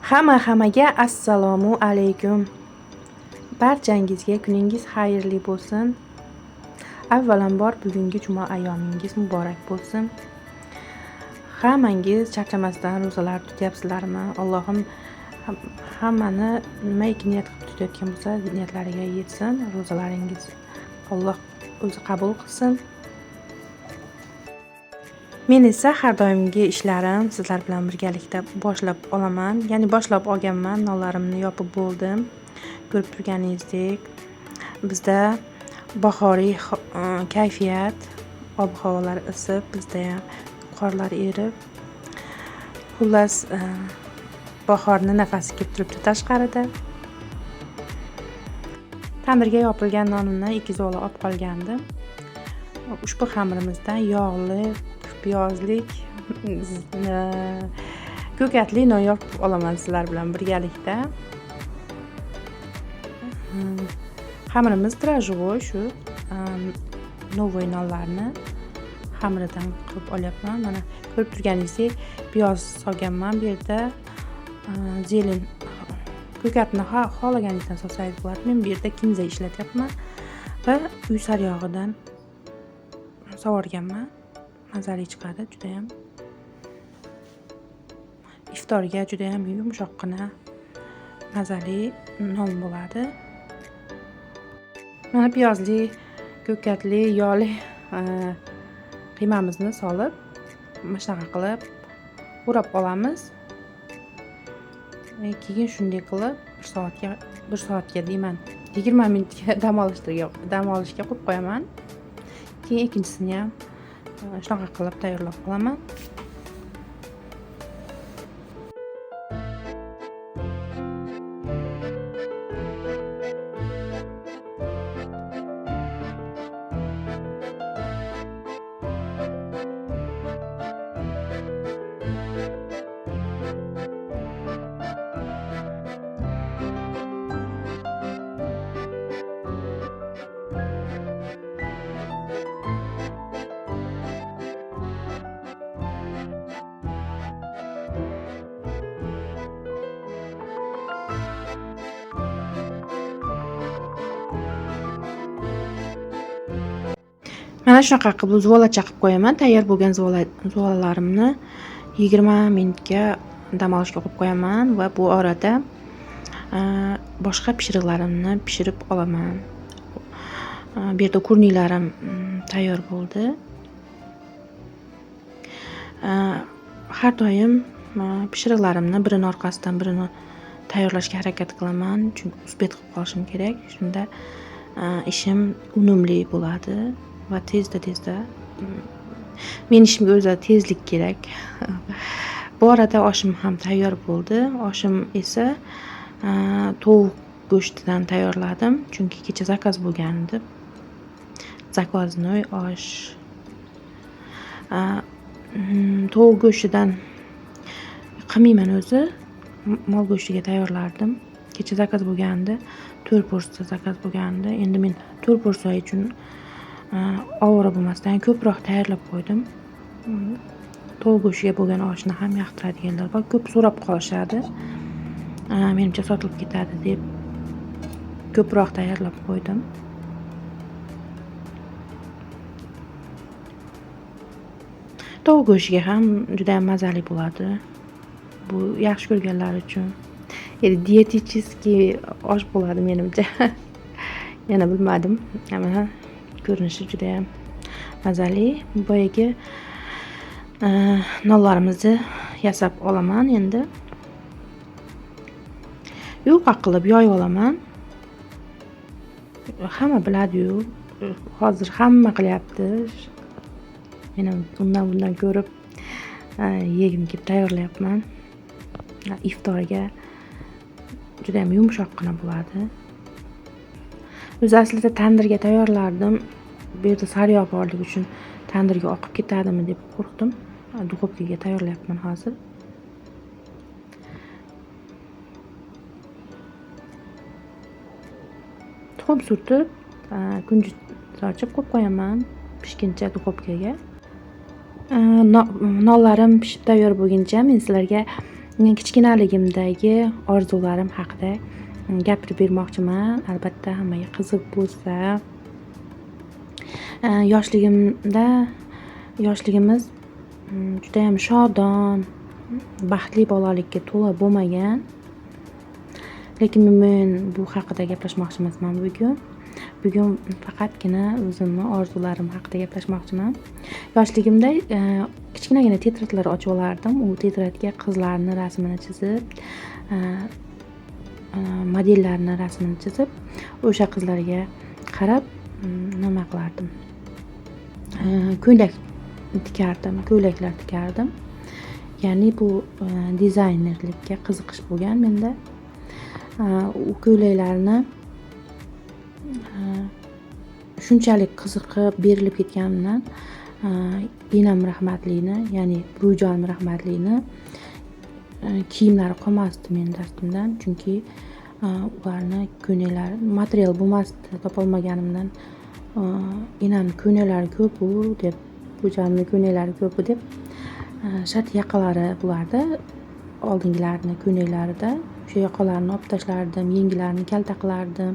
Hamma-hammaga assalomu alaykum. Barchangizga kuningiz xayrli bo'lsin. Avvalambor bugungi juma ayyomingiz muborak bo'lsin. Hammangiz charchamasdan ro'zalar tutyapsizlarmi? Allohim hammani nimaiki niyat qilib tutayotgan bo'lsa, niyatlariga yetsin. Ro'zalaringiz Alloh o'zi qabul qilsin. Men esa har doimgi ishlarim sizlar bilan birgalikda boshlab olaman. Ya'ni boshlab olganman, nonlarimni yopib bo'ldim. Ko'rib turganingizdek, bizda bahoriy kayfiyat, ob-havolar isib, bizda ham qorlar erib, xullas, bahorni nafasi kelib turibdi tashqarida. Tandirga yopilgan nonimdan 2 zola olib qolgandim. Ushbu xamirimizdan yog'li, piyozlik, ko'katli non yopib olaman sizlar bilan birgalikda. Xamirimiz дрожжевой, shu новый nonlarni xamiridan qilib olyapman. Mana ko'rib turganingizdek, piyoz solganman bu yerda, zelen, ko'katni xohlaganingizdan solsangiz bo'ladi. Men bu yerda kinza ishlatyapman va uy saryog'idan sovorganman. Mazali chiqadi juda ham. Iftorga juda ham yumshoqqina mazali non bo'ladi. Mana piyozli, ko'katli, yog'li qiymamizni solib, mana shunaqa qilib o'rab olamiz. Keyin shunday qilib 1 soatga deyman, 20 minutga dam olishga qo'yib qo'yaman. Keyin ikkinchisini ham shunaqa qilib tayyorlab olaman. Mana shunaqa qilib zuvolacha qilib qo'yaman. Tayyor bo'lgan zuvolalarimni 20 minutga dam olishga qo'yib qo'yaman va bu orada boshqa pishiriqlarimni pishirib olaman. Bu yerda kurniklarim tayyor bo'ldi. Har doim pishiriqlarimni birini orqasidan birini tayyorlashga harakat qilaman, chunki uspet qilib qolishim kerak. Shunda ishim unumli bo'ladi va tezda-tezda men ishimga o'zi tezlik kerak. Bu orada oshim ham tayyor bo'ldi. Oshim esa tovuq go'shtidan tayyorladim, chunki kecha zakaz bo'lgan edi. Zakaznoy osh. Tovuq go'shtidan qilmayman o'zi, mol go'shtiga tayyorlardim. Kecha zakaz bo'lgandi, 4 porsiya zakaz bo'lgandi. Endi men 4 porsiya uchun ovora bo'lmasdan ko'proq tayyorlab qo'ydim. Tovuq go'shtiga bo'lgan oshni ham yoqtiradiganlar bor, ko'p so'rab qolishadi. Menimcha sotilib ketadi deb ko'proq tayyorlab qo'ydim. Tovuq go'shtiga ham juda ham mazali bo'ladi. Bu yaxshi ko'rganlar uchun. Endi dietetический osh bo'ladi menimcha. Yana bilmadim. Mana ko'rinishi juda ham mazali. Boyagi nonlarimizni yasab olaman endi. Yupqa qilib yoyib olaman. Hamma biladi-yu, hozir hamma qilyapti. Men ham undan bundan ko'rib, yegim kelib tayyorlayapman. Iftorga juda ham yumshoqqina bo'ladi. O'zi aslida tandirga tayyorlardim. Bu yerda sariyog' borligi uchun tandirga oqib ketadimi deb qo'rqdim. Duxovkaga tayyorlayapman hozir. Tuxum surtib, kunjut sochib qo'yib qo'yaman pishguncha duxovkaga. Nonlarim pishib tayyor bo'lguncha men sizlarga Kichkinaligimdagi orzularim haqida gapirib bermoqchiman. Albatta hammaga qiziq bo'lsa. Yoshligimda yoshligimiz judayam shodon, baxtli bolalikka to'la bo'lmagan. Lekin men bu haqida gaplashmoqchi emasman bugun. Bugun faqatgina o'zimni orzularim haqida gaplashmoqchiman. Yoshligimda kichkinagina tetradlar ochib olardim. U tetradga qizlarni rasmini chizib, modellarni rasmini chizib, o'sha qizlarga qarab nima qilardim? Ko'ylak tikardim, ko'ylaklar tikardim. Ya'ni bu dizaynerlikka qiziqish bo'lgan menda. U ko'ylaklarni shunchalik qiziqib berilib ketganimdan enam rahmatlini, ya'ni buvijonim rahmatlini kiyimlari qolmasdi meni dastimdan, chunki ularni ko'ylaklari material bo'lmasdi, topolmaganimdan enamni ko'ylaklari ko'p-u deb, buvijonimni ko'ylaklari ko'p-u deb shart yoqalari bo'lardi oldingilarni ko'ylaklarida, o'sha yoqalarini olib tashlardim, yengilarini kalta qilardim,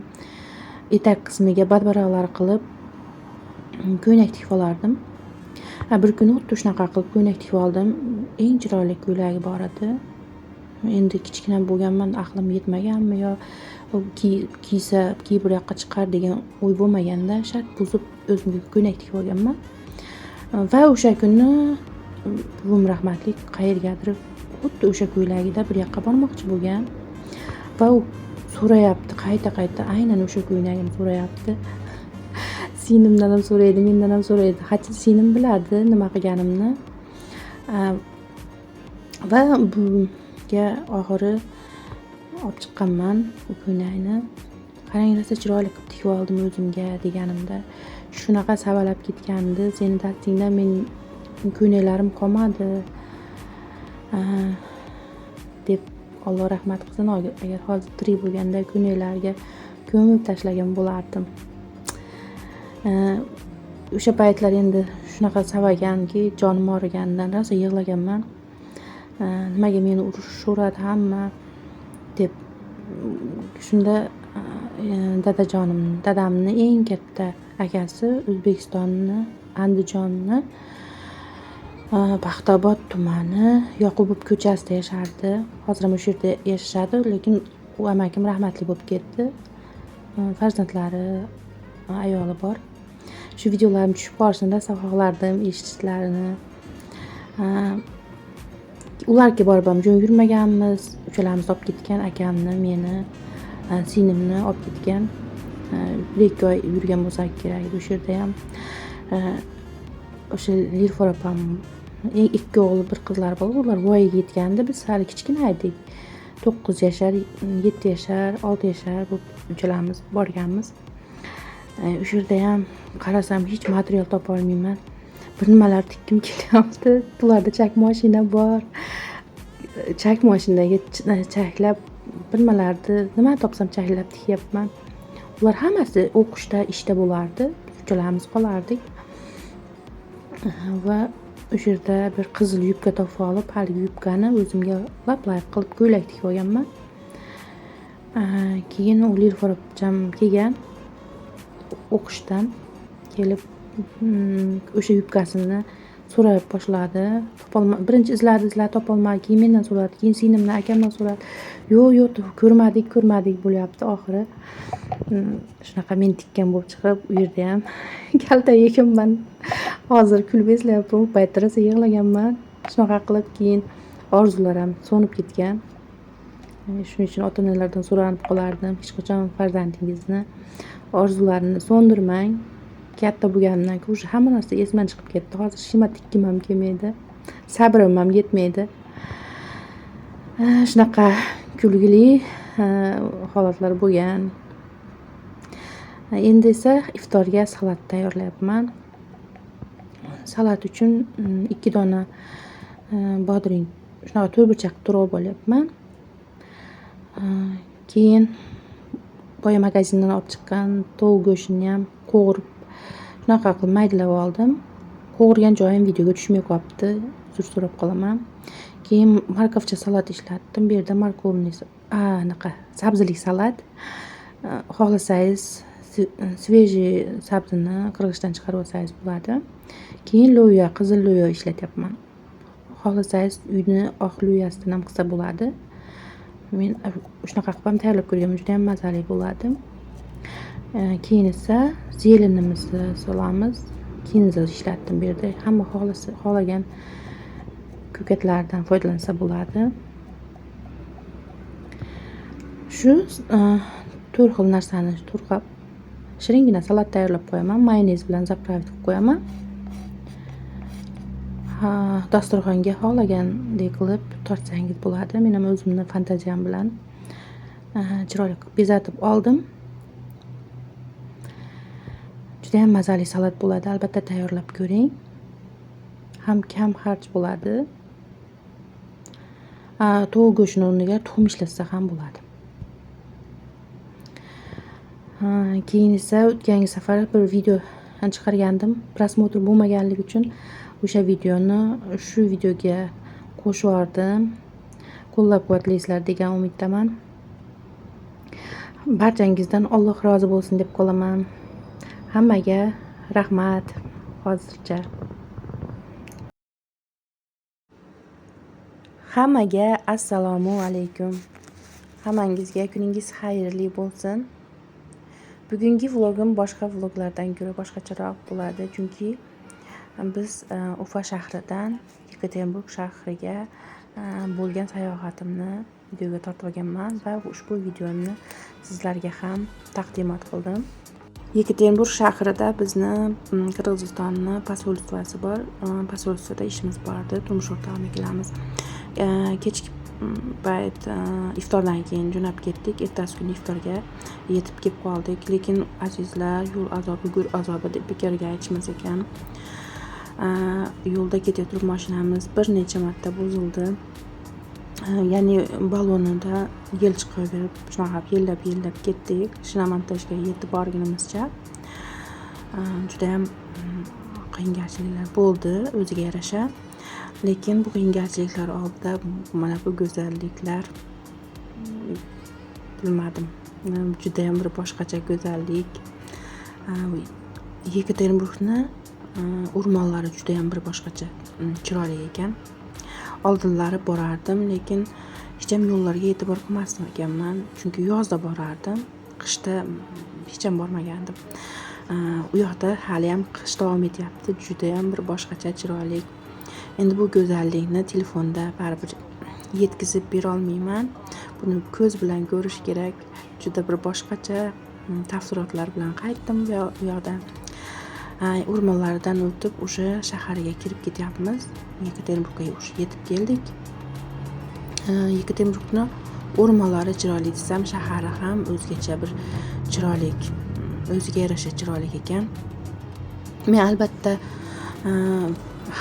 etak qismiga badbaraqlar qilib ko'ylak tikib olardim. Bir kuni xuddi shunaqa qilib ko'ylak tikib oldim. Eng chiroyli ko'ylagi bor edi. Endi kichkina bo'lganman, aqlim yetmaganmi yo kiysa kiyib bir yoqqa chiqar degan o'y bo'lmaganda shart buzib o'zimga ko'ylak tikib olganman. Va o'sha kuni buvim rahmatli qayergadir xuddi o'sha ko'ylagida bir yoqqa bormoqchi bo'lgan va u so'rayapti qayta-qayta, aynan o'sha ko'ylagini so'rayapti. Singlimdan ham so'raydi, mendan ham so'raydi. Hatto singlim biladi nima qilganimni. Va buvimga oxiri olib chiqqanman u ko'ylakni. Qarang, rosa chiroyli qilib tikib oldim o'zimga deganimda shunaqa savalab ketgandi. Seni dastingdan men ko'ylaklarim qolmadi deb Alloh rahmat qilsin. Agar hozir tirik bo'lganda ko'ylaklarga ko'mib tashlagan bo'lardim. O'sha paytlar endi shunaqa savaganki, jonim og'riganidan rosa yig'laganman. Nimaga meni urishaveradi hamma deb. Shunda dadajonim, dadamni eng katta akasi O'zbekistonni, Andijonni Paxtaobod tumani Yoqubov ko'chasida yashardi. Hozir ham o'sha yerda yashashadi, lekin u amakim rahmatli bo'lib ketdi. Farzandlari, ayoli bor. Shu videolarim tushib qolishini rosa xohlardim eshitishlarini. Ularga borib ham jo'n yurmaganmiz. Uchalamiz olib ketgan, akamni, meni, singlimni olib ketgan. 1-2 oy yurgan bo'lsak kerak edi o'sha yerda ham. O'sha Lilfor opam ikki o'g'li bir qizlari bor, ular voyaga yetgandi, biz hali kichkina edik. 9 yashar, 7 yashar, 6 yashar bo'lib uchalamiz borganmiz. O'sha yerda ham qarasam hech material topa olmayman. Bir nimalar tikkim kelyapti. Ularda chak mashina bor. Chak mashinaga chaklab bir nimalarni nima topsam chaklab tikyapman. Ular hammasi o'qishda, ishda bo'lardi. Biz uchalamiz qolardik. Va o'sha yerda bir qizil yubka topib olib, haligi yubkani o'zimga lap-layiq qilib ko'ylak tikib olganman. Keyin u Lilfor opam kelgan o'qishdan kelib o'sha yubkasini so'ray boshladi. Birinchi izladi, izladi, topolmadi. Keyin mendan so'radi, keyin singlimdan, akamdan so'radi. Yo'q, yo'q, ko'rmadik, ko'rmadik bo'lyapti oxiri. Shunaqa men tikkan bo'lib chiqib, u yerda ham kalta yeganman. Hozir kulib eslayapman, u paytda rosa yig'laganman. Shunaqa qilib keyin orzular ham so'nib ketgan. Shuning uchun ota-onalardan so'ranib qolardim. Hech qachon farzandingizni orzularini so'ndirmang. Katta bo'lganimdan keyin уже hamma narsa esimdan chiqib ketdi. Hozir shima tikkim ham kelmaydi. Sabrim ham yetmaydi. Shunaqa kulgili holatlar bo'lgan. Endi esa iftorga salat tayyorlayapman. Salat uchun 2 dona bodring shunaqa to'rtburchak qilib to'g'rab olyapman. Keyin boya magazindan olib chiqqan tovuq go'shtini ham qovurib shunaqa qilib maydalab oldim. Qovurgan joyim videoga tushmay qolibdi, uzr so'rab qolaman. Keyin morkovcha salat ishlatdim. Bu yerda morkovniy anaqa sabzilik salat. Xohlasangiz svejiy sabzini qirg'ichdan chiqarib olsangiz bo'ladi. Keyin lo'ya, qizil lo'ya ishlatyapman. Xohlasangiz uyni oq lo'yasidan ham qilsa bo'ladi. Men shunaqa qilib ham tayyorlab ko'rganman, juda ham mazali bo'ladi. Keyin esa zelenimizni solamiz. Kinza ishlatdim bu yerda. Hamma xohlagan ko'katlardan foydalansa bo'ladi. Shu 4 xil narsani to'g'rab shiringina salat tayyorlab qo'yaman. Mayonez bilan zapravit qilib qo'yaman. Dasturxonga xohlagandek qilib tortsangiz bo'ladi. Men ham o'zimni fantaziyam bilan chiroyli qilib bezatib oldim. Juda ham mazali salat bo'ladi. Albatta tayyorlab ko'ring. Ham kam xarj bo'ladi. Tovuq go'shtini o'rniga tuxum ishlatsa ham bo'ladi. Keyin esa o'tgan safar bir video chiqargandim. Prosmotr bo'lmaganligi uchun o'sha videoni shu videoga qo'shib yubordim. Qo'llab-quvvatlaysizlar degan umiddaman. Barchangizdan Alloh rozi bo'lsin deb qolaman. Hammaga rahmat hozircha. Hammaga assalomu alaykum. Hammangizga kuningiz xayrli bo'lsin. Bugungi vlogim boshqa vloglardan ko'ra boshqacharoq bo'ladi, chunki biz Ufa shahridan Yekaterinburg shahriga bo'lgan sayohatimni videoga tortib olganman va ushbu videoni sizlarga ham taqdimot qildim. Yekaterinburg shahrida bizni Qirg'izistonni posolstvosi bor. Posolstvoda ishimiz bordi. Turmush o'rtog'im ikkalamiz. Kechki payt iftordan keyin jo'nab ketdik. Ertasi kuni iftorga yetib kelib qoldik. Lekin azizlar, yo'l azobi, go'r azobi deb bekorga aytishmas ekan. Yo'lda ketaturib mashinamiz bir necha marta buzildi. Ya'ni ballonida yel chiqaverib, shunaqa yellab-yellab ketdik. Shinamontajga yetib borgunimizcha juda ham qiyingarchiliklar bo'ldi o'ziga yarasha. Lekin bu qiyingarchiliklar oldida mana bu go'zalliklar, bilmadim, juda ham bir boshqacha go'zallik. Yekaterinburgni o'rmonlari juda ham bir boshqacha chiroyli ekan. Oldinlari borardim, lekin hech ham yo'llarga e'tibor qilmasdim ekanman. Chunki yozda borardim, qishda hech ham bormagandim. U yoqda hali ham qish davom etyapti, juda ham bir boshqacha chiroyli. Endi bu go'zallikni telefonda baribir yetkazib bera olmayman. Buni ko'z bilan ko'rish kerak. Juda bir boshqacha taassurotlar bilan qaytdim u yoqdan. O'rmonlardan o'tib o'sha shaharga kirib ketyapmiz. Yekaterinburgga o'sha yetib keldik. Yekaterinburgni o'rmonlari chiroyli desam, shahari ham o'zgacha bir chiroyli, o'ziga yarasha chiroyli ekan. Men albatta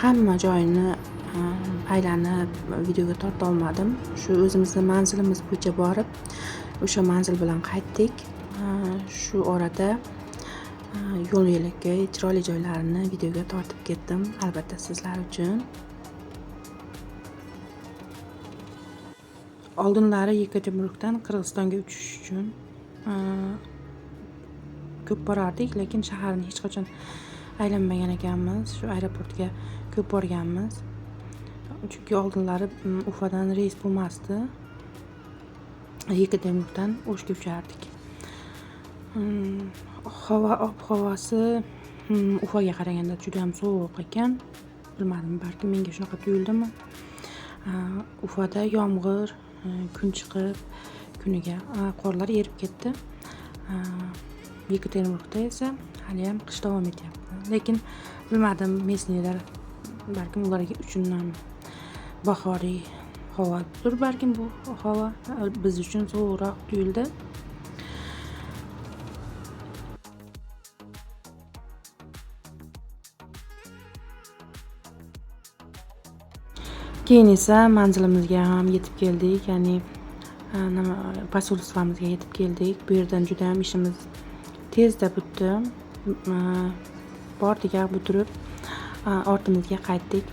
hamma joyini aylanib videoga torta olmadim. Shu o'zimizni manzilimiz bo'yicha borib, o'sha manzil bilan qaytdik. Shu orada yo'l yo'lakay chiroyli joylarini videoga tortib ketdim, albatta sizlar uchun. Oldinlari Yekaterinburgdan Qirg'izistonga uchish uchun ko'p borardik, lekin shaharni hech qachon aylanmagan ekanmiz. Shu aeroportga ko'p borganmiz. Chunki oldinlari Ufadan reys bo'lmasdi. Yekaterinburgdan O'shga uchardik. Havo, ob-havosi Ufaga qaraganda juda ham sovuq ekan. Bilmadim, balki menga shunaqa tuyuldimi? Ufada yomg'ir, kun chiqib, kuniga qorlar erib ketdi. Yekaterinburgda esa hali ham qish davom etyapti. Lekin bilmadim, mesniylar balkim ularga uchun ham bahoriy havodir, balkim bu havo biz uchun sovuqroq tuyuldi. Keyin esa manzilimizga ham yetib keldik, ya'ni nima, posolstvomizga yetib keldik. Bu yerdan juda ham ishimiz tezda bitdi. Bordik, bitirib, ortimizga qaytdik.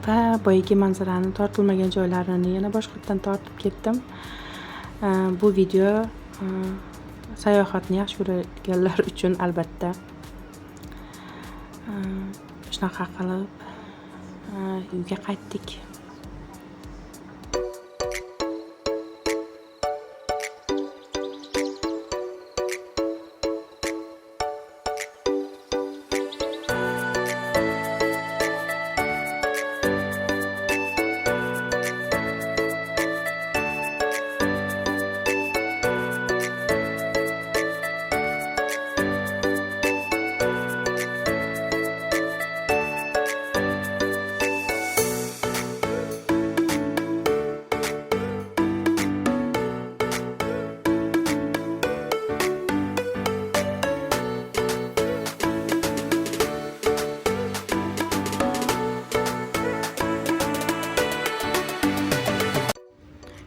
Va boyagi manzarani tortilmagan joylarini yana boshqatdan tortib ketdim. Bu video sayohatni yaxshi ko'radiganlar uchun albatta. Shunaqa qilib uyga qaytdik.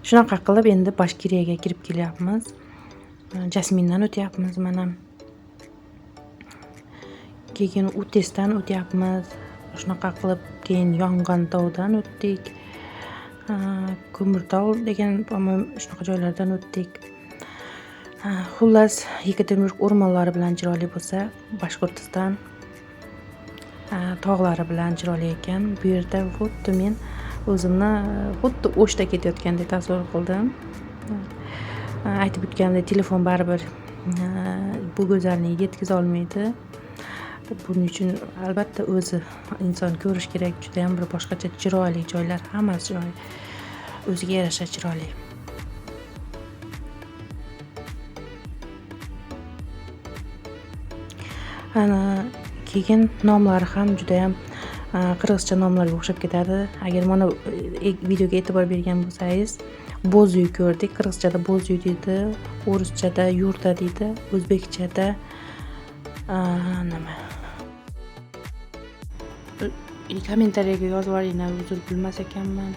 Shunaqa qilib endi Bashkiriyaga kirib kelyapmiz. Jasmindan o'tyapmiz mana. Keyin Utesdan o'tyapmiz. Shunaqa qilib keyin Yong'in tog'dan o'tdik. Ko'mirtog' degan, по-моему, shunaqa joylardan o'tdik. Xullas, Yekaterinburg o'rmonlari bilan chiroyli bo'lsa, Boshqirdiston tog'lari bilan chiroyli ekan. Bu yerda xuddi men o'zimni xuddi O'shda ketayotgandek tasavvur qildim. Aytib o'tganimdek, telefon baribir bu go'zallikni yetkaza olmaydi. Buning uchun albatta o'zi inson ko'rish kerak. Juda ham bir boshqacha chiroyli joylar, hammasi joy o'ziga yarasha chiroyli. Ana keyin nomlari ham juda ham qirg'izcha nomlarga o'xshab ketadi. Agar mana videoga e'tibor bergan bo'lsangiz, Bo'zuy ko'rdik. Qirg'izchada Bo'zuy deydi, o'rischada Yurta deydi, o'zbekchada nima? Kommentariyaga yozib yuboringlar, uzr bilmas ekanman.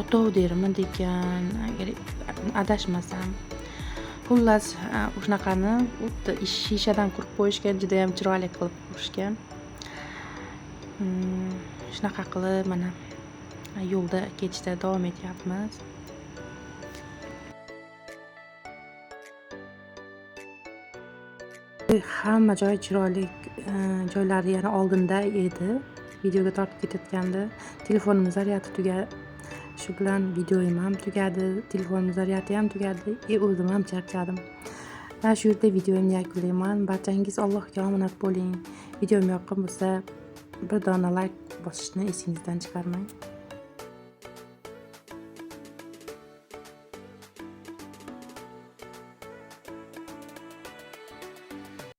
Otov dermi degan, agar adashmasam. Xullas, o'shanaqani xuddi shishadan qurib qo'yishgan, juda ham chiroyli qilib qurishgan. Shunaqa qilib mana yo'lda ketishda davom etyapmiz. Hamma joy chiroyli, joylari yana oldinda edi. Videoga tortib ketayotganda telefonim zaryadi tugadi. Shu bilan videoyim ham tugadi, telefonim zaryadi ham tugadi, o'zim ham charchadim. Va shu yerda videomni yakunlayman. Barchangiz Allohga omonat bo'ling. Videom yoqqan bo'lsa, bir dona like bosishni esingizdan chiqarmang.